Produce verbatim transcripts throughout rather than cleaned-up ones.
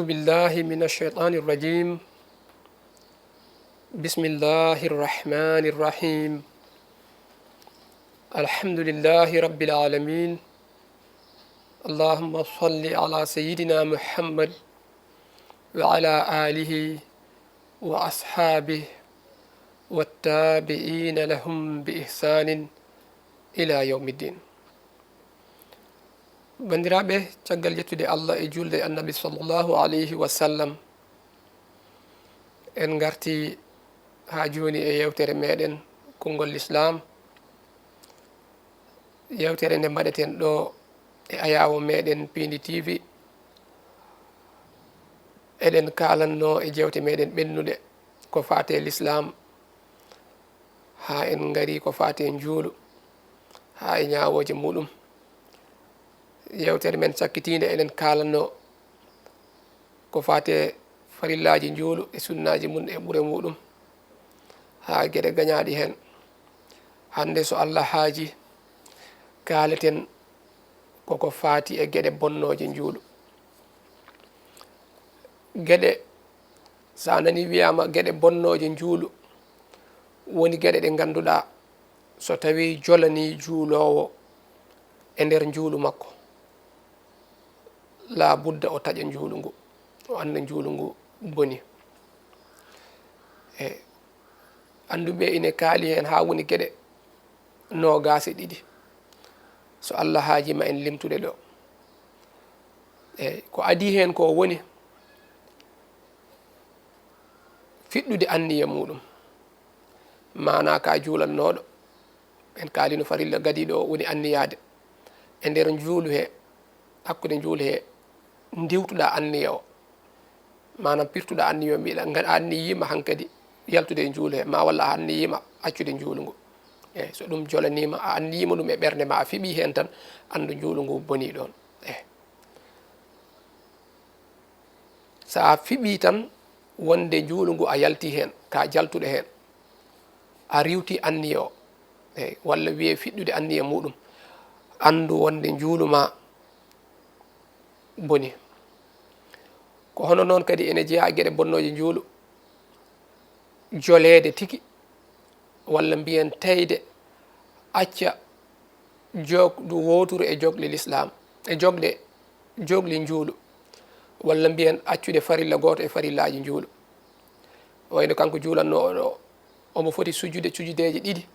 بالله من الشيطان الرجيم. بسم الله الرحمن الرحيم. الحمد لله رب العالمين. اللهم صل على سيدنا محمد وعلى آله وأصحابه والتابعين لهم بإحسان إلى يوم الدين. Banndiraaɓe, caggal yettude Allah e juulde e Annabi sallallahu alayhi wa sallam, en ngarti haa jooni e yeewtere meeɗen Konngol Lislaam, yeewtere nde mbaɗeten ɗo e ayaawo meeɗen Piindi T V. Eɗen kaalanno e jeewte meeɗen ɓennuɗe ko faati e Lislaam, haa en ngari ko faati e njuulu, haa e ñaawooje muuɗum. Yeewtere men sakkitiinde, eɗen kaalanno ko faati e farillaaji njuulu e sunnaaji mum e ɓure muuɗum, haa geɗe gañaaɗi heen. Hannde, so Allah haaji, kaaleten koko faati e geɗe bonnooje njuulu. Geɗe, so a nanii wiyaama geɗe bonnooje njuulu, woni geɗe ɗe ngannduɗaa, so tawii jolanii juuloowo e nder njuulu makko, laa budda o taƴa njuulu ngu, o annda njuulu ngu boni. E annduɓe ine kaali heen haa woni geɗe noogaas e ɗiɗi. So Allah haaji ma en limtude ɗo. Eey, ko adii heen ko woni fiɗɗude anniya muuɗum. Maanaa ka juulannooɗo, en kaalino farilla gadiiɗo o woni anniyaade. E nder njuulu he, hakkunde njuulu he, ndiwtuɗaa anniya o. Maanaam pirtuɗaa anniya o, mbiɗa nga-, a anniyiima hankadi yaltude e njuulu he, ma walla a anniyiima accude njuulu ngu. Eey, so ɗum jolaniima, a anniyiima ɗum e ɓernde ma, a fiɓii heen tan, anndu njuulu ngu bonii ɗoon. Eey. So a fiɓii tan wonde njuulu ngu a yaltii heen, ka jaltuɗo heen, a riiwtii anniya o, eey, walla wiyee fiɗɗude anniya muuɗum, anndu wonde njuulu ma boni. Ko hono noon kadi ene jeyaa e geɗe bonnooje njuulu, joleede tigi, walla mbiyen teyde, acca jookdu wooturu e jokle Lislaam, e jokle, jokle njuulu, walla mbiyen accude farilla gooto e farillaaji njuulu. Wayno kanko juulannooɗo o, omo foti sujude sujudeeje ɗiɗi,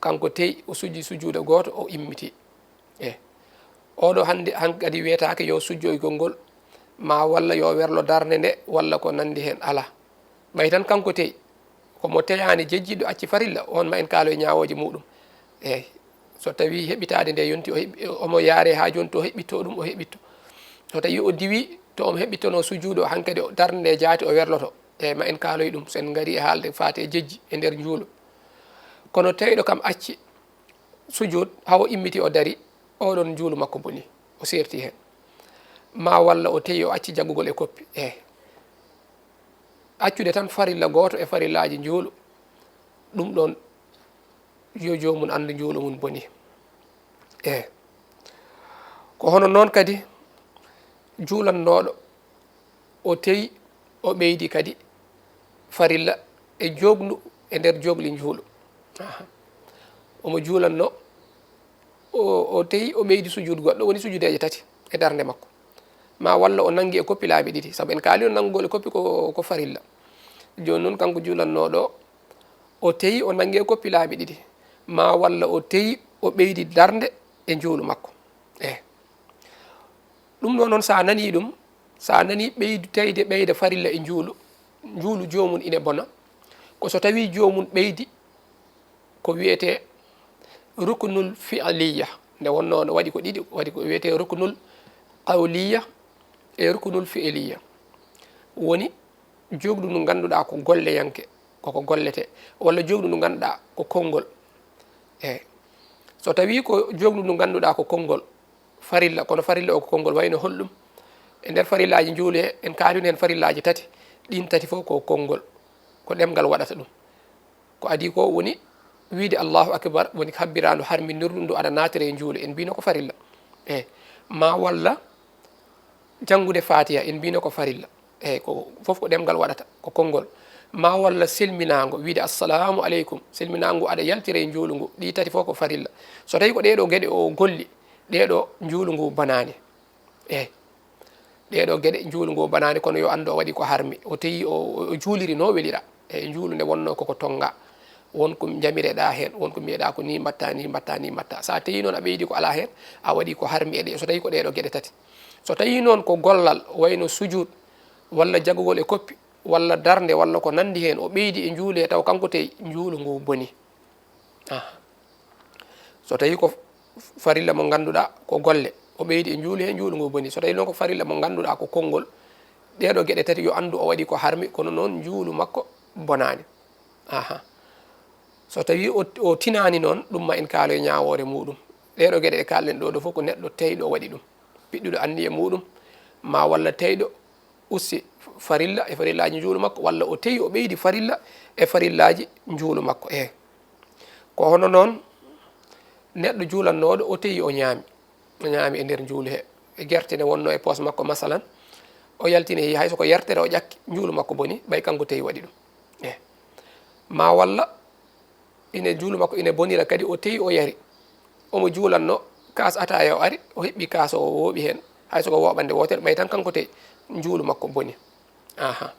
kanko tey o sujji sujuuda gooto, o immiti. E oɗo hannde, hankadi wiyetaake yo sujjoygol ngol, ma walla yo werlo darnde nde, walla ko nanndi heen, alaa. Ɓay tan kanko tey, ko mo teyaani jejjiɗo acci farilla, on ma en kaalo e ñaawooje muuɗum. Eey, so tawii heɓitaade nde yonti, o heɓi-, omo yaare haa jooni to heɓitto ɗum, o heɓitto. So tawii o diwii to omo heɓittonoo sujuudo, hankadi o darnde nde jaati o werloto. Eey, ma en kaaloy ɗum, so en ngarii e haalde faati e jejji e nder njuulu. Kono teyɗo kam acci sujuud, haa o immiti o darii, oɗon njuulu makko bonii, o seerti heen. Ma walla o teyi o acci jaggugol e koppi. Eey. Accude tan farilla gooto e farillaaji njuulu, ɗum ɗoon yo joomum anndu njuulu mum bonii. Eey. Ko hono noon kadi juulannooɗo o teyi o ɓeydi kadi farilla e jookdu e nder jookli njuulu. Aha. Omo juulanno, o, o teyi o ɓeydi sujuudu goɗɗo, woni sujuudeeje tati e darnde makko. Ma walla o nanngi e koppi laabi ɗiɗi, sabu en kaali o nanngugol e koppi ko, ko farilla. Jooni noon kanko juulannooɗo o, o teyi o nanngi e koppi laabi ɗiɗi. Ma walla o teyi o ɓeydi darnde e njuulu makko. Eey. Ɗum ɗo noon, so a nanii ɗum, so a nanii ɓeydu, teyde ɓeyda farilla e njuulu, njuulu joomum ine bona. Ko so tawii joomum ɓeydi ko wiyetee ruknul fi'liya. Nde wonnoo no waɗi ko ɗiɗi, waɗi ko wiyetee ruknul qawliya e ruknul fi'liya. Woni jookdu ndu ngannduɗaa ko golleyanke, koko gollete, walla jookdu ndu ngannduɗaa ko konngol. Eey. So tawii ko jookdu ndu ngannduɗaa ko konngol, farilla, kono farilla o ko konngol, wayno holɗum? E nder farillaaji njuulu he, en kaalino heen farillaaji tati, ɗiin tati fof ko konngol, ko ɗemngal waɗata ɗum. Ko adii ko woni wiyde Allahu akbar, woni habbiraandu harminirdu ndu aɗa naatira e njuulu, en mbiyno ko farilla. Eey. Ma walla Janngude Faatiha, en mbino ko farilla. Eyi, ko fof ko ɗemngal waɗata, ko konngol. Ma walla selminaango, wiide assalamu aleykum. Selminaango aɗa yaltira e njuulu ngu. Ɗi tati fof ko farilla. So tawi ko ɗeɗo geɗe o golli, ɗeɗo njuulu ngu banaani. Eyi. Ɗeɗo geɗe njuulu ngu banaani, kono yo anndu o waɗi ko harmi. O teyi o, o juuliri no welira. Eyi, njuulu nde wonno koko tonnga. Won ko njamireɗa heen, won ko mbiyeɗa ko ni mbatta, ni mbatta, ni mbatta. Sa teyi noon a ɓeydi ko ala heen, a waɗi ko harmi e ɗe. So tawi ko ɗeɗo geɗe tati. So tawi noon ko gollal, wayno sujud, walla jagugol e koppi, walla darnde, walla ko nanndi heen, o ɓeydi e njuulu he, taw kanko tey njuulu ngu boni. Aha. So tawi ko farilla mo ngannduɗa ko golle, o ɓeydi e njuulu he, njuulu ngu boni. So tawi noon ko farilla mo ngannduɗa ko konngol, ɗeɗo geɗe tati yo anndu o waɗi ko harmi, kono noon njuulu makko bonaani. Aha. So tawi o, o tinaani noon, ɗum ma en kaalo e ñaawoore muɗum. Ɗeɗo geɗe ɗe kalɗen ɗo, ɗo fof ko neɗɗo teyɗo waɗi ɗum. Piɗɗuɗo anniya muɗum, ma walla teyɗo usti farilla e farillaaji njuulu makko, walla o teyi o ɓeydi farilla e farillaaji njuulu makko. Eyi. Ko hono noon neɗɗo juulannooɗo, o teyi o ñaami. O ñaami e nder njuulu he. E gerte ne wonno e poos makko, masalan. O yaltini, hay so ko yertere o ƴakki, njuulu makko boni, ɓay kanko teyi waɗi ɗum. Eyi. Ma walla ine njuulu makko ine bonira kadi, o teyi o yari. Omo juulanno, kaas ataaya o ari, o heɓɓi kaas o, o wooɓi heen. Hay so ko wooɓande wootere, ɓay tan kanko teyi, njuulu makko boni. Aha.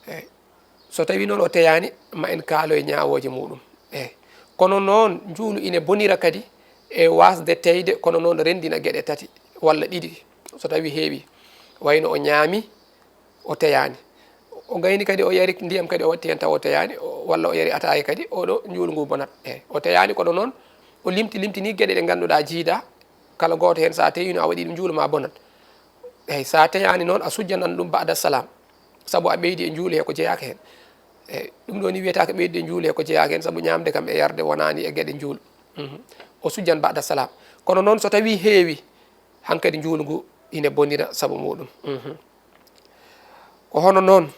Eyi. So tawi noon o teyaani, ma en kaalo e ñaawooje muɗum. Eyi. Kono noon, njuulu ine bonira kadi e waasde teyde, kono noon renndina geɗe tati walla ɗiɗi, so tawi heewi. Wayno o ñaami, o teyaani. O gayni kadi, o yari ndiyam kadi, o watti heen taw o teyaani, o, walla o yari ataaya kadi, oɗo njuulu ngu bonat. Eyi. O teyaani, kono noon o limti, limtini geɗe ɗe ngannduɗaa jiida, kala gooto heen sa teyino a waɗi ɗum, njuulu ma bonat. Eyi, sa teyaani noon, a sujjanan ɗum ba'da salam. Sabu a ɓeydi e njuulu he ko jeyaaka heen. Eyi, ɗum ɗo ni wiyetaake ɓeydude njuulu he ko jeyaaka heen, sabu ñaamde kam e yarde wonaani e geɗe njuulu. Mhm. O sujjan ba'da salam. Kono noon so tawi heewi, hankadi njuulu ngu ine bonira sabu muɗum. Mhm. Ko hono noon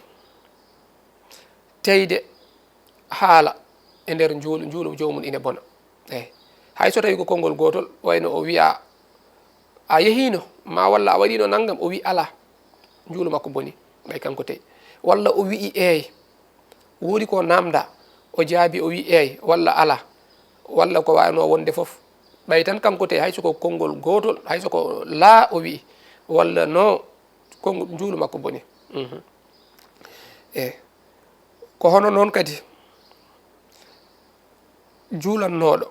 teyde haala e nder njuulu, njuulu joomum ine bona. Eyi. Hay so tawi ko konngol gootol, wayno o wiya, "A yehiino, ma walla a waɗiino nanngam?" O wi, "Alaa." Njuulu makko boni, ɓay kanko tey. Walla o wi'i, "Eey." Woodi ko namda, o jaabi, o wi, "Eey," walla "Alaa." Walla ko waawno wonde fof. Ɓay tan kanko tey, hay so ko konngol gootol, hay so ko "Laa," o wi'i, walla "No," konngol, njuulu makko boni. Mhm. Eey. Ko hono noon kadi, juulannooɗo,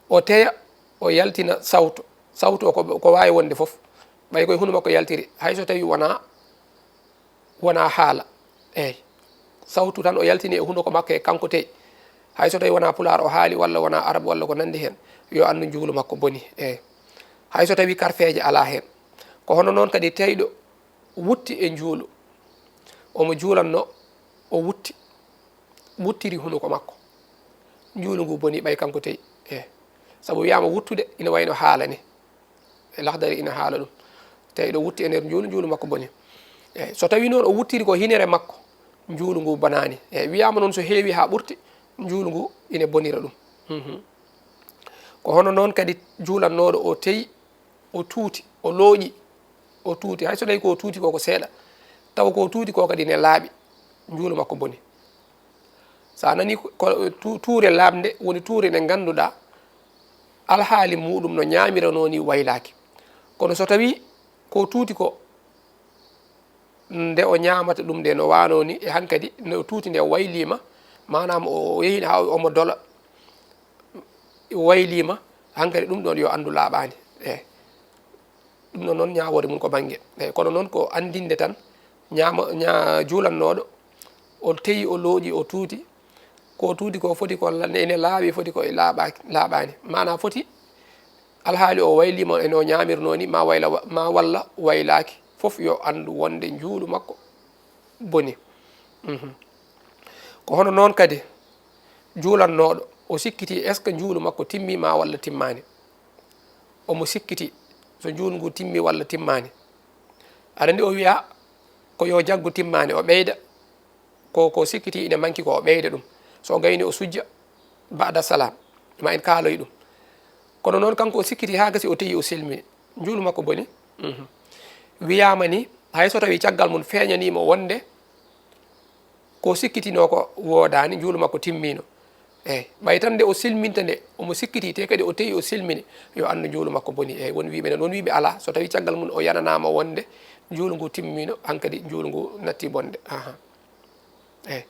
o teya, o yaltina sawto. Sawto o ko, ko waawi wonde fof. Ɓay koye huno makko yaltiri, hay so tawi wonaa, wonaa haala. Eey. Sawtu tan o yaltini e hunduko makko e kanko tey. Hay so tawi wonaa pulaar o haali, walla wonaa arab, walla ko nanndi heen, yo anndu njuulu makko boni. Eey. Hay so tawi karfeeje alaa heen. Ko hono noon kadi teyɗo wutti e njuulu. Omo juulanno, o wutti. Wuttiri hunuko makko. Njuulu ngu boni ɓay kanko tey. Eey. Sabu wiyaama wuttude ina wayno haala ni. E Lahdari ina haala ɗum. Teyɗo wutti e nder njuulu, njuulu makko boni. Eey. So tawi noon o wuttiri ko hinere makko, njuulu ngu bonaani. Eey. Wiyaama noon so heewi haa ɓurti, njuulu ngu ina bonira ɗum. Mhm. Ko hono noon kadi juulannooɗo o teyi, o tuuti, o looƴi, o tuuti. Hay so tawi ko tuuti ko, ko seeɗa, tawa ko tuuti ko kadi ne laaɓi, njuulu makko boni. So a nani ko, ko tu-, tuure laaɓnde woni tuure nde ngannduɗaa alhaali muɗum no ñaamiranoo ni waylaaki. Kono so tawi ko tuuti ko, nde o ñaamata ɗum nde no waano ni, e hankadi no tuuti nde wayliima, maanaam o, o yehi haa omo dola, wayliima, hankadi ɗum ɗoon yo anndu laaɓaani. Eey. Ɗum ɗoon noon ñaawoore mum ko bannge. Eey, kono noon ko anndinde tan ñaama, ña-, juulannooɗo, o teyi, o looƴi, o tuuti. Ko tuuti ko foti ko la-, ene laaɓi, foti ko e laaɓaaki, laaɓaani. Maanaa foti alhaali o wayliima e no ñaamirnoo ni, ma wayla wa-, ma walla waylaaki. Fof yo anndu wonde njuulu makko boni. Mhm. Ko hono noon kadi juulannooɗo, o sikkitii est-ce que njuulu makko timmi ma walla timmaani. Omo sikkitii so njuulu ngu timmi walla timmaani. Aɗa anndi o wiya ko yo jaggu timmaani, o ɓeyda ko, ko sikkitii ina manki ko, o ɓeyda ɗum. So o gayni o sujja ba'da salam, ma en kaaloy ɗum. Kono noon kanko o sikkitii haa gasi o teyi o selmini. Njuulu makko boni. Mhm. Wiyaama ni, hay so tawii caggal mum feeñanii mo wonde ko sikkitinoo ko woodaani, njuulu makko timmiino. Eey, ɓay tan nde o silminta nde, omo sikkiti, te kadi o tewi o silmini, yo anndu njuulu makko boni. Eey, won wiiɓe noon, won wiiɓe alaa, so tawii caggal mum o yananaama wonde njuulu ngu timmiino, hankadi njuulu ngu natti bonde. Aha. Eey.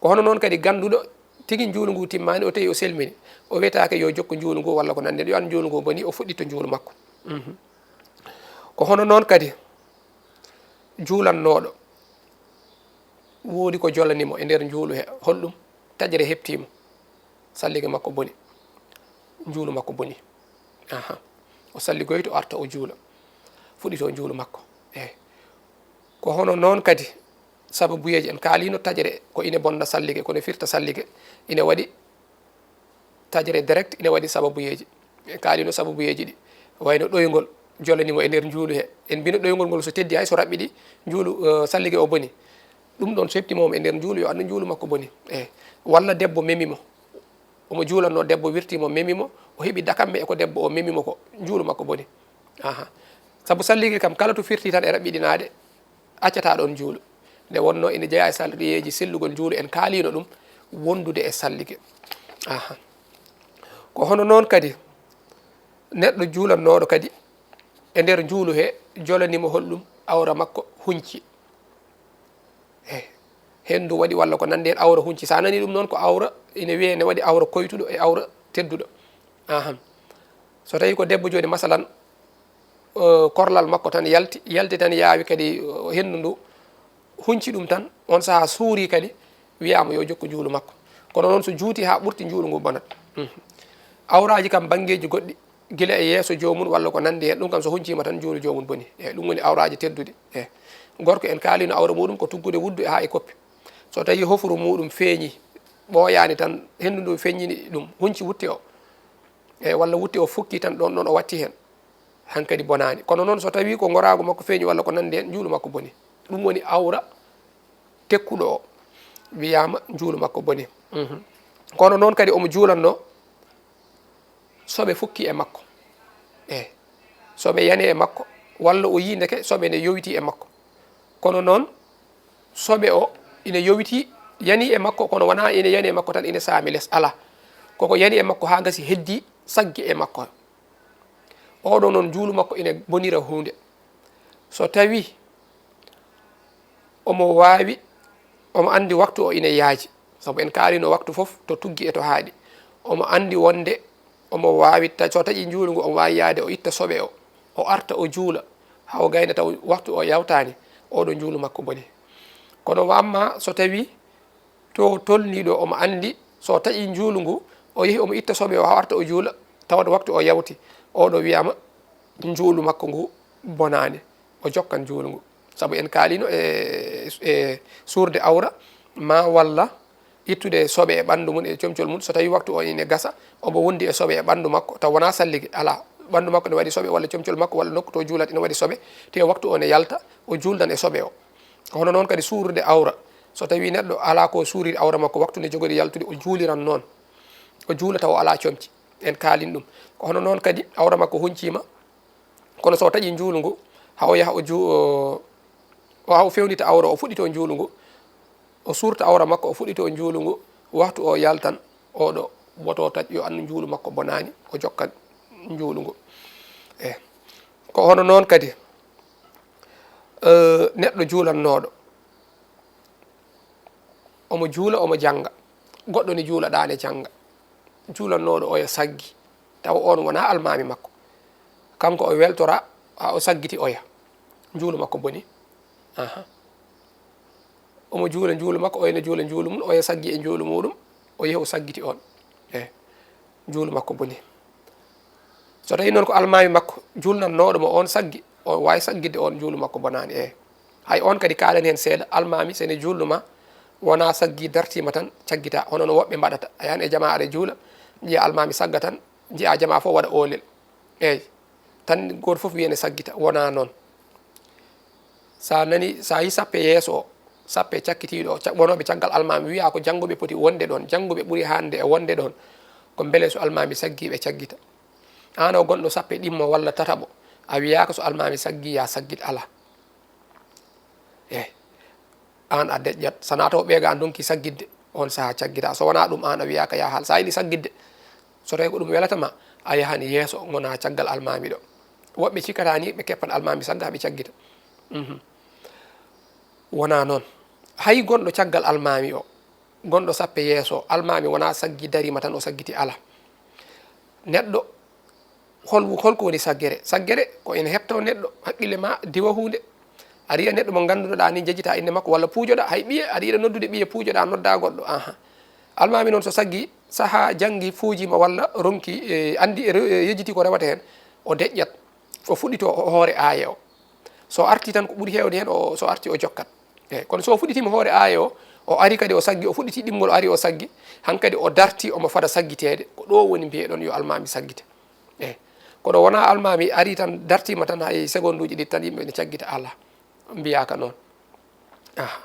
Ko hono noon kadi gannduɗo tigi njuulu ngu timmaani, o tewi o selmini, o wiyetaake yo jokku njuulu ngu walla ko nanndi heen, yo an njuulu ngu boni, o fuɗɗito njuulu makko. Mhm. Ko hono noon kadi juulannooɗo, woodi ko jolani mo e nder njuulu he, holɗum? Taƴre heɓtii mo, sallige makko boni, njuulu makko boni. Aha. O salligoyto, o arta o juula, fuɗɗito njuulu makko. Eey. Ko hono noon kadi sababuyeeji, en kaaliino taƴre ko ine bonna sallige, ko ine firta sallige, ine waɗi taƴre direct, ine waɗi sababuyeeji. En kaaliino sababuyeeji ɗi, wayno ɗoyngol jolani mo e nder njuulu he. En mbino ɗoyngol ngol so teddi hay so raɓɓiɗi, njuulu, eh, sallige o boni. Ɗum ɗoon so heɓtiima mo e nder njuulu, yo anndu njuulu makko boni. Eey. Walla debbo memi mo. Omo juulanno, debbo wirti mo, memi mo, o heɓi dakamme e ko debbo o memi mo ko, njuulu makko boni. Aha. Sabu sallige kam, kala to firti tan e raɓɓiɗinaade, accataa ɗoon njuulu. Nde wonnoo ene jeyaa e sarɗiyeeji sellugol njuulu, en kaaliino ɗum, wondude e sallige. Aha. Ko hono noon kadi, neɗɗo juulannooɗo kadi, e nder njuulu he, jolani mo holɗum? Awra makko hunci. Eey, henndu waɗi walla ko nanndi heen, awra hunci. So a nanii ɗum noon, ko awra, ine wiyee ne waɗi awra koytuɗo e awra tedduɗo. Ahan. So tawii ko debbo jooni, masalan, eh, korlal makko tan yalti, yalti tan yaawi kadi, eh, henndu ndu hunci ɗum tan, on sahaa suuri kadi, wiyaama yo jokku njuulu makko. Kono noon so juuti haa ɓurti, njuulu ngu bonat. Mhm. Awraaji kam banngeeji goɗɗi, gila e yeeso joomum walla ko nanndi heen, ɗum kam so hunciima tan njuulu joomum boni. Eey, ɗum woni awraaji tedduɗi. Eey. Gorko en kaaliino awra muuɗum ko tuggude wuddu e haa e koppi. So tawii hofuru muuɗum feeñi, ɓooyaani tan, henndu ndu feññini ɗum, hunci wutte o. Eey, walla wutte o fukki tan, ɗoon ɗoon o watti heen. Hankadi bonaani. Kono noon so tawii ko ngoraagu makko feeñi walla ko nanndi heen, njuulu makko boni. Ɗum woni awra tekkuɗo o. Wiyaama njuulu makko boni. Mhm. Kono noon kadi omo juulanno soɓe fukki e makko. Eey. Soɓe yani e makko, walla o yii ndeke soɓe ne yowitii e makko. Kono noon, soɓe o ina yowitii, yanii e makko, kono wonaa ina yani e makko tan, ina saami les. Alaa. Koko yani e makko haa gasi, heddii, saggi e makko. Oɗo noon, njuulu makko ina bonira huunde. So tawii omo waawi, omo anndi waktu o ina yaaji, sabu en kaaliino waktu fof to tuggi e to haaɗi. Omo anndi wonde omo waawi ta-, so taƴii njuulu ngu, omo waawi yahde o itta soɓe o, o arta o juula, haa o gayna taw waktu o yawtaani, oɗo njuulu makko boni. Kono wa amma so tawii to tolnii ɗo, omo anndi so taƴii njuulu ngu, o yehi omo itta soɓe o, haa o arta o juula, tawata waktu o yawti, oɗo wiyaama njuulu makko ngu bonaani, o jokkan njuulu ngu. Sabu en kaaliino e, e suurde awra, ma walla ittude soɓe e ɓanndu mum e comcol mum, so tawii waktu o ine gasa, omo wondi e soɓe e ɓanndu makko, taw wonaa sallige, alaa, ɓanndu makko ne waɗi soɓe, walla comcol makko, walla nokku to juulata ine waɗi soɓe, te waktu o ne yalta, o juuldan e soɓe o. Ko hono noon kadi suurude awra, so tawii neɗɗo alaa ko suuriri awra makko, waktu nde jogori yaltude, o juuliran noon, o juula taw o alaa comci, en kaalin ɗum. Ko hono noon kadi awra makko hunciima, kono so taƴii njuulu ngu, haa o yaha o ju-, o, o, haa o fewnita awra, o fuɗɗito njuulu ngu, o suurta awra makko, o fuɗɗito njuulu ngu, waktu o yaltan, oɗo woto taƴ, yo anndu njuulu makko bonaani, o jokkan njuulu ngu. E, ko hono noon kadi, eh, neɗɗo juulannooɗo, omo juula, omo jannga. Goɗɗo ne juula, ɗa ne jannga. Juulannooɗo oya saggi, tawa oon wonaa almaami makko. Kanko o weltora, haa o saggiti oya. Njuulu makko boni. Aha. Omo juula njuulu makko, oya ne juula njuulu mum, oya saggi e njuulu muuɗum, o yehi o saggiti oon. E, njuulu makko boni. So tawii noon ko almaami makko juulnannooɗo mo oon saggi, o waawi saggitde oon, njuulu makko bonaani. E, hay oon kadi kaalen heen seeɗa, almaami so ene juulnu ma, wonaa saggi dartiima tan caggitaa, hono no woɓɓe mbaɗata. A yahan e jamaa aɗa juula, njiya almaami sagga tan, njiya jamaa fof waɗa oolel. Eey, tan gooto fof wiya ene saggita, wonaa noon. So a nanii, so a yii sappe yeeso o, sappe cakkitiiɗo o, ca-, wonooɓe caggal almaami, wiyaa ko janngo ɓe poti wonde ɗoon, janngo ɓe ɓuri haande e wonde ɗoon, ko mbele so almaami saggii ɓe caggita. Aan o gonɗo sappe ɗimmo walla tataɓo, a wiyaaka so almaami saggii, yaa saggit, alaa. Eyi, aan a deƴƴat. So wonaa taw ɓeegaa ndonki saggitde, oon sahaa caggitaa. So wonaa ɗum, aan a wiyaaka yaa haal. So a yiɗi saggitde, so tawii ko ɗum welata ma, a yahan yeeso, ngonaa caggal almaami ɗo. Woɓɓe cikkataa nii ɓe keppan almaami sagga, haa ɓe caggita. Mhm. Wonaa noon. Hay gonɗo caggal almaami o, gonɗo sappe yeeso, almaami wonaa saggi dariima tan o saggiti, alaa. Neɗɗo, hol, hol ko woni saggere? Saggere ko ene heɓta neɗɗo, hakkille ma diwa huunde. Aɗa yiya neɗɗo mo ngannduɗaa ni, njejjitaa innde makko walla puujoɗaa, hay ɓiye, aɗa yiɗa noddude ɓiye, puujoɗaa, noddaa goɗɗo, aha. Almaami noon so saggi, sahaa janngi, fuujiima walla ronki, e, anndi, e, re-, e, yejjiti ko rewata heen, o deƴƴat, o fuɗɗito o hoore aaye o. So arti tan ko ɓuri heewde heen, o, so arti o jokkat. Eyi, kono so o fuɗɗitiima hoore aaye o, o ari kadi o saggi, o fuɗɗiti ɗimmol o ari o saggi, hankadi o darti omo fada saggiteede, ko ɗo woni mbiyeɗon yo almaami saggite. Eyi, kono wonaa almaami ari tan dartiima tan hay segonduuji ɗiɗi tan yimɓe ne caggita, alaa, mbiyaaka noon. Aha.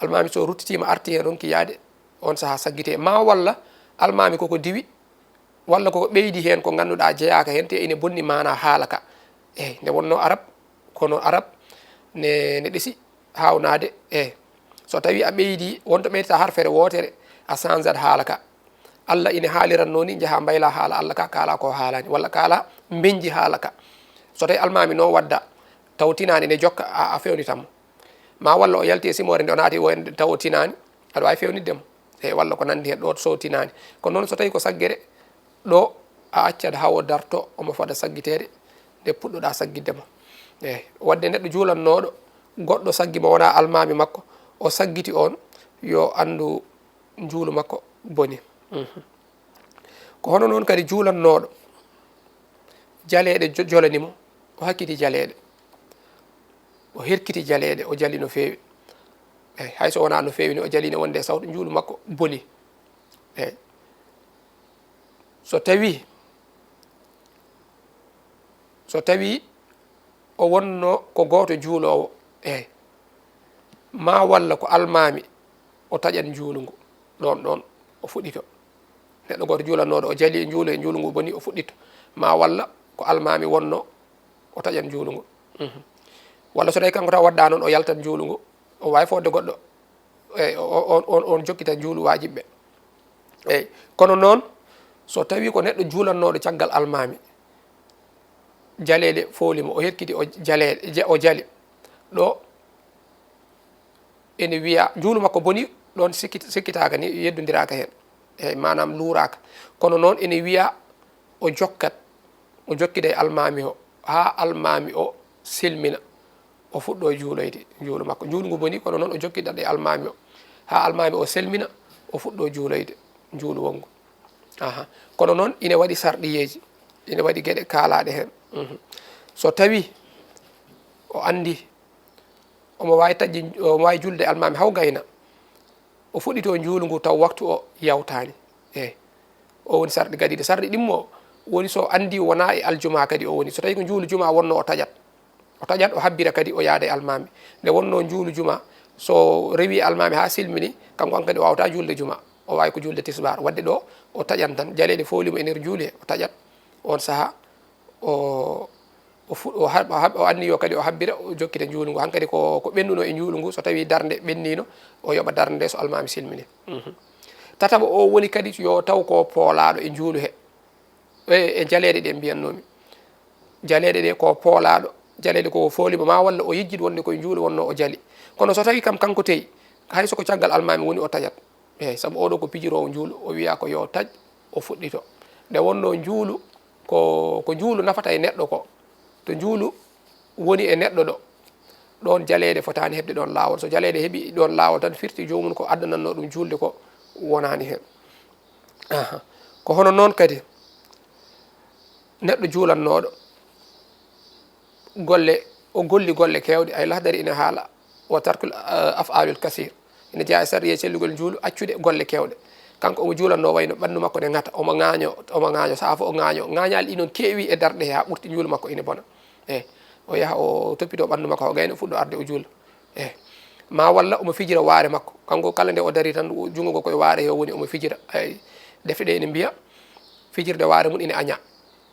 Almaami so ruttitiima arti heen ronki yaade, oon sahaa saggite. Ma walla almaami koko diwi, walla koko ɓeydi heen ko ngannduɗaa jeyaaka heen, te ene bonni maanaa haala ka. Eyi, nde wonnoo arab, kono arab ne, ne ɗesi haawnaade. Eyi, so tawii a ɓeydi, won to ɓeydata harfere wootere, a sanzat haala ka. Alla ine haaliranno ni, njaha mbayla haala Alla ka, kaala ko haalaani, walla kaala mbenji haala ka. So tawii almaami noon wadda, taw tinaani ne jokka, a, a fewnitan mo. Ma walla o yalti e simoore nde o naati o en taw o tinaani, aɗa waawi fewnitde mo. E walla ko nanndi heen ɗo so tinaani. Kono noon so tawii ko saggere, ɗo a accat haa o darto, omo fada saggiteede, nde puɗɗoɗaa saggitde mo. Eyi, wadde neɗɗo juulannooɗo, goɗɗo saggi mo wonaa almaami makko, o saggiti oon, yo anndu njuulu makko boni. Mhm. Ko hono noon kadi juulannooɗo, jaleeɗe jo-, jolani mo, o hakkiti jaleeɗe. O herkiti jaleeɗe, o jali no feewi. Eyi, hay so wonaa no feewi ni, o jali ne wonde sawto njuulu makko boni. Eyi. So tawii, so tawii o wonno ko gooto juuloowo, eyi, ma walla ko almaami, o taƴan njuulu ngu. Ɗoon, ɗoon, o fuɗɗito. Neɗɗo gooto juulannooɗo, o jali e njuulu, e njuulu ngu boni, o fuɗɗito. Ma walla ko almaami wonno, o taƴan njuulu ngu. Mhm. Walla so tawii kanko tan wadda noon, o yaltan njuulu ngu, o waawi fodde goɗɗo. Eyi, o, o, on, on, on jokkita njuulu waajibɓe. Eyi, kono noon, so tawii ko neɗɗo juulannooɗo caggal almaami, jaleeɗe fooli mo, o herkiti, o jaleeɗe, ja-, o jali. Ɗo ene wiya, njuulu makko boni, ɗoon sikkit-, sikkitaaka ni, yeddondiraaka heen. Eyi, maanaam luuraaka. Kono noon ene wiya, o jokkat, o jokkida e almaami o, haa almaami o selmina, o fuɗɗo juuloyde njuulu makko. Njuulu ngu boni, kono noon o jokkidat e almaami o, haa almaami o selmina, o fuɗɗo juuloyde njuulu wonngu. Aha. Kono noon ine waɗi sarɗiyeeji, ine waɗi geɗe kaalaaɗe heen. Mhm. So tawii o anndi omo waawi taƴde, omo waawi julde almaami haw gayna, o fuɗɗito njuulu ngu taw waktu o yawtaani. Eyi. O woni sarɗi gadiiɗi. Sarɗi ɗimmo woni so anndi wonaa e aljuma kadi o woni. So tawii ko njuulu juma wonno o taƴat. O taƴat, o habbira kadi o yaada e almaami. Nde wonno njuulu juma, so rewi almaami haa silmini, kanko hankadi o waawata julde juma. O waawi ko julde tisbaar. Wadde ɗo, o taƴan tan. Jaleeɗe fooli mo e nder njuulu he, o taƴat. On sahaa, o, o fu-, o hab-, o hab-, o anniyo kadi o habbira, o jokkita njuulu ngu. Hankadi ko, ko ɓennuno e njuulu ngu, so tawii darnde ɓenniino, o yoɓa darnde nde so almaami silmini. Mhm. Tataɓo o woni kadi yo taw ko poolaaɗo e njuulu he. E, e jaleeɗe ɗe mbiyannoomi. Jaleeɗe ɗe ko poolaaɗo, jaleeɗe ko fooli mo, ma walla o yejjit wonde koye njuulu wonno o jali. Kono so tawii kam kanko teyi, hay so ko caggal almaami woni o taƴat. Eyi, sabu oɗo ko pijiroowo njuulu, o wiya ko yo taƴ, o fuɗɗito. Nde wonno njuulu, ko, ko njuulu nafata e neɗɗo ko. To njuulu woni e neɗɗo ɗo, ɗoon jaleeɗe fotaani heɓde ɗoon laawol. So jaleeɗe heɓi ɗoon laawol tan, firti joomum ko addanannoo ɗum juulde ko wonaani heen. Aha. Ko hono noon kadi, neɗɗo juulannooɗo, golle, o golli golle keewɗe, ay Lahdari ina haala, wa tarkul, eh, af'aalul kasiir. Ina jeyaa e sarɗiye cellugol njuulu, accude golle keewɗe. Kanko omo juulatnoo wayno ɓanndu makko ne ŋata, omo ŋaañoo, omo ŋaañoo, sahaa fof o ŋaañoo. Ŋaañaali ɗi noon keewi e darɗe he haa ɓurti, njuulu makko ina bona. Eyi, o yaha o toppitoo ɓanndu makko, o gayna o fuɗɗo arde o juula. Eyi, ma walla omo fijira waare makko. Kanko kala nde o darii tan, junngo ngo koye waare he o woni omo fijira. Eyi, defte ɗe ene mbiya, fijirde waare mum ene aña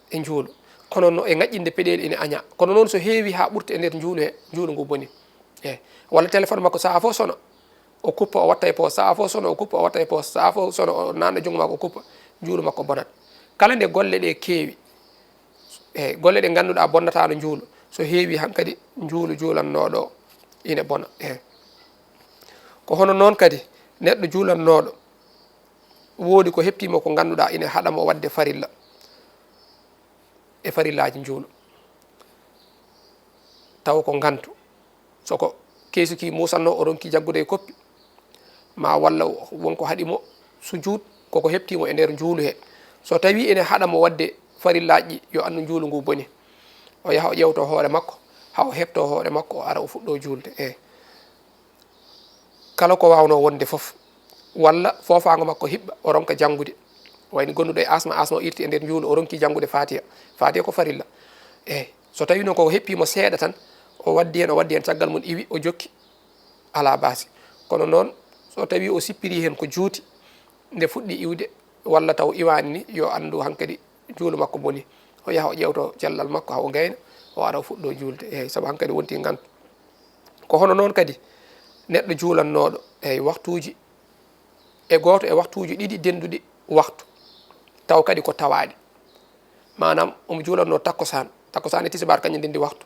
e njuulu. Kono no e ŋaƴƴinde peɗeeli ene aña. Kono noon so heewi haa ɓurti e nder njuulu he, njuulu ngu boni. E walla téléphone makko sahaa fof sono, o kuppa, o watta e poos, sahaa fof sono, o kuppa, o watta e poos, sahaa fof sono, o nanna junngo makko, o kuppa, njuulu makko bonat. Kala nde golle ɗe keewi, e golle ɗe ngannduɗaa bonnataano njuulu, so heewi hankadi njuulu juulannooɗo ine bona. E ko hono noon kadi neɗɗo juulannooɗo woodi ko heɓtiimo ko ngannduɗaa ine haɗa mo waɗde farilla e farillaaji njuulu, taw ko ngantu. So ko keesuki muusanno, o ronki jaggude e koppi, ma walla wonko haɗi mo sujuud, koko heɓtiimo e nder njuulu he. So tawi ene haɗa mo waɗde farillaaji, yo anndu njuulu ngu boni. O yaha o ƴeewto hoore makko, haa o heɓto hoore makko, o ara o fuɗɗo juulde. E kala ko waawnoo wonde fof, walla foofaango makko hiɓɓa, o ronka janngude. Wayni gonduɗo e asma, asma o irti e nder njuulu, o ronki janngude Faatiha. Faatiha ko farilla. Eey, so tawii noon ko heɓɓii mo seeɗa tan, o waddi heen, o waddi heen, caggal mum iwi, o jokki, alaa baasi. Kono noon, so tawii o sippirii heen ko juuti, nde fuɗɗii iwde, walla taw iwaani ni, yo anndu hankadi njuulu makko boni. O yaha o ƴeewto cellal makko, haa o gayna, o ara o fuɗɗo juulde. Eey, sabu hankadi wonti ngantu. Ko hono noon kadi neɗɗo juulannooɗo, eey, waktuuji, e gooto e waktuuji ɗiɗi dennduɗi waktu, taw kadi ko tawaaɗi. Maanaam, omo juulannoo takkusaan, takkusaan e tisibaar kañum ndenndi waktu.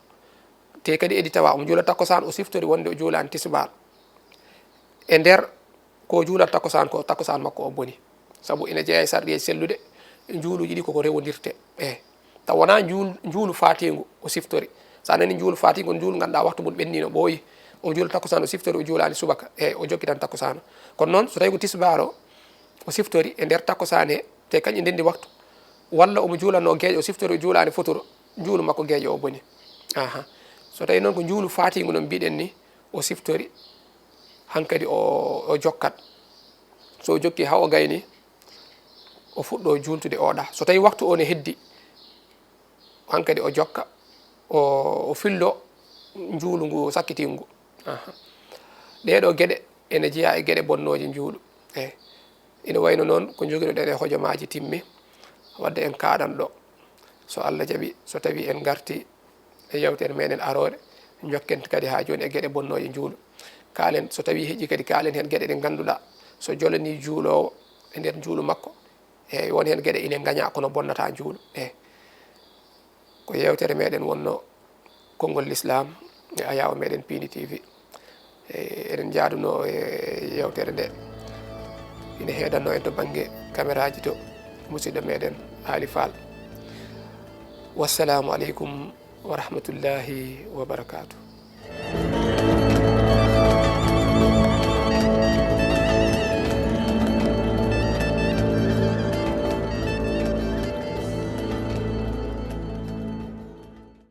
Te kadi edi tawa, omo juula takkusaan, o siftori wonde o juulaani tisibaar. E nder ko juulat takkusaan ko, takkusaan makko o boni. Sabu ina jeyaa e sarɗiyeeji selluɗe, njuuluuji ɗi koko rewondirte. Eey. Taw wonaa njuul-, njuulu faatiingu o siftori. So a nanii njuulu faatiingu, ko njuulu ngannduɗaa waktu mum ɓenniino, ɓooyi. O juula takkusaan, o siftori, o juulaani subaka. Eey, o jokki tan takkusaan. Kono noon, so tawii ko tisbaar o, o siftori e nder takkusaan he, te kañum ndenndi waktu. Walla omo juulanoo geeƴo, o siftori, o juulaani futuro. Njuulu makko geeƴo o boni. Aha. So tawii noon ko njuulu faatiingu noon mbiɗen ni, o siftori, hankadi o, o jokkat. So o jokki haa o gayni, o fuɗɗo juultude o ɗa. So tawii waktu o ne heddi, hankadi o jokka, o, o fillo njuulu ngu sakkitiingu ngu. Aha. Ɗee ɗoo geɗe ene jeyaa e geɗe bonnooje njuulu. Eey. Ina wayno noon ko njogiɗen e hojomaaji timmi, wadde en kaaɗan ɗo. So Allah jaɓi, so tawii en ngartii e yeewtere meɗen aroore, njokken kadi haa jooni e geɗe bonnooje njuulu. Kaalen, so tawii heƴii kadi, kaalen heen geɗe ɗe ngannduɗaa, so jolanii juuloowo e nder njuulu makko, eey, won heen geɗe ine ngañaa kono bonnataa njuulu. Eey. Ko yeewtere meɗen wonnoo, konngol Lislaam e ayaawo meɗen Piindi T V. E, eɗen njaadunoo e yeewtere nde. Ine heedannoo en to bannge kameraaji to, musidɗo meɗen Aali Faal. Wassalaamu aleykum wa rahmatullaahi wa barakaatuh.